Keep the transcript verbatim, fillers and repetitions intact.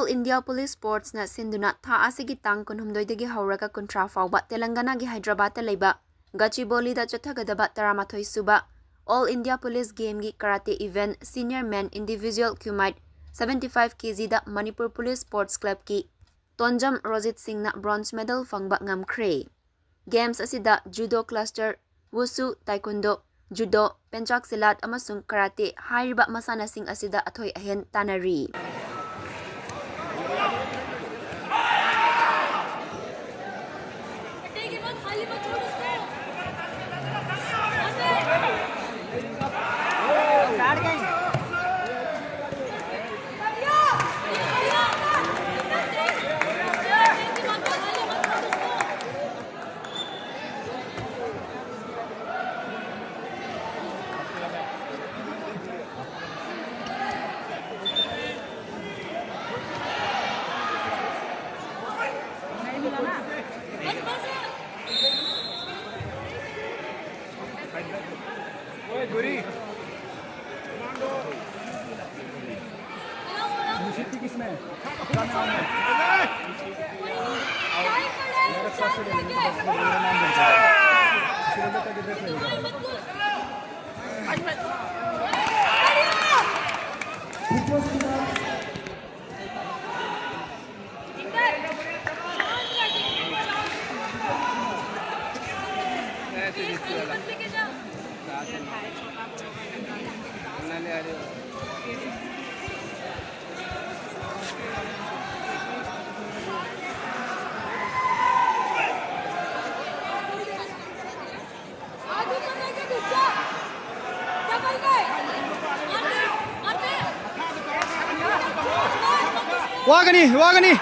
India Police Sportsꯅ ꯁꯤꯟꯗꯨꯅ ꯊꯥ ꯑꯁꯤꯒꯤ ꯇꯥꯡ ꯀꯨꯟꯍꯨꯝꯗꯣꯏꯗꯒꯤ ꯍꯧꯔꯒ ꯀꯨꯟꯊ꯭ꯔꯥ ꯐꯥꯎꯕ ꯇꯦꯂꯪꯒꯅꯥꯒꯤ ꯍꯥꯏꯗ꯭ꯔꯕꯥꯗꯇ ꯂꯩꯕ ꯒꯆꯤꯕꯣꯂꯤꯗ ꯆꯠꯊꯒꯗꯕ ꯇꯔꯥꯃꯥꯊꯣꯏ ꯁꯨꯕ All India Police Gameꯒꯤ karate event senior men individual kumite seventy five kg ꯗ ꯃꯅꯤꯄꯨꯔ Police Sports Clubꯀꯤ ꯇꯣꯟꯖꯝ ꯔꯣꯖꯤꯠ ꯁꯤꯡꯅ bronze medal ꯐꯪꯕ ꯉꯝꯈ꯭ꯔꯦ꯫ Games ꯑꯁꯤꯗ judo cluster, wushu, taekwondo, judo, ꯄꯦꯟꯆꯥꯛ ꯁꯤꯂꯥꯠ ꯑꯃꯁꯨꯡ karate ꯍꯥꯏꯔꯤꯕ ꯃꯁꯥꯟꯅꯁꯤꯡ ꯑꯁꯤꯗ ꯑꯊꯣꯏ ꯑꯍꯦꯟ ꯇꯥꯟꯅꯔꯤ꯫ ꯋꯥꯒꯅꯤ, ꯋꯥꯒꯅꯤ꯫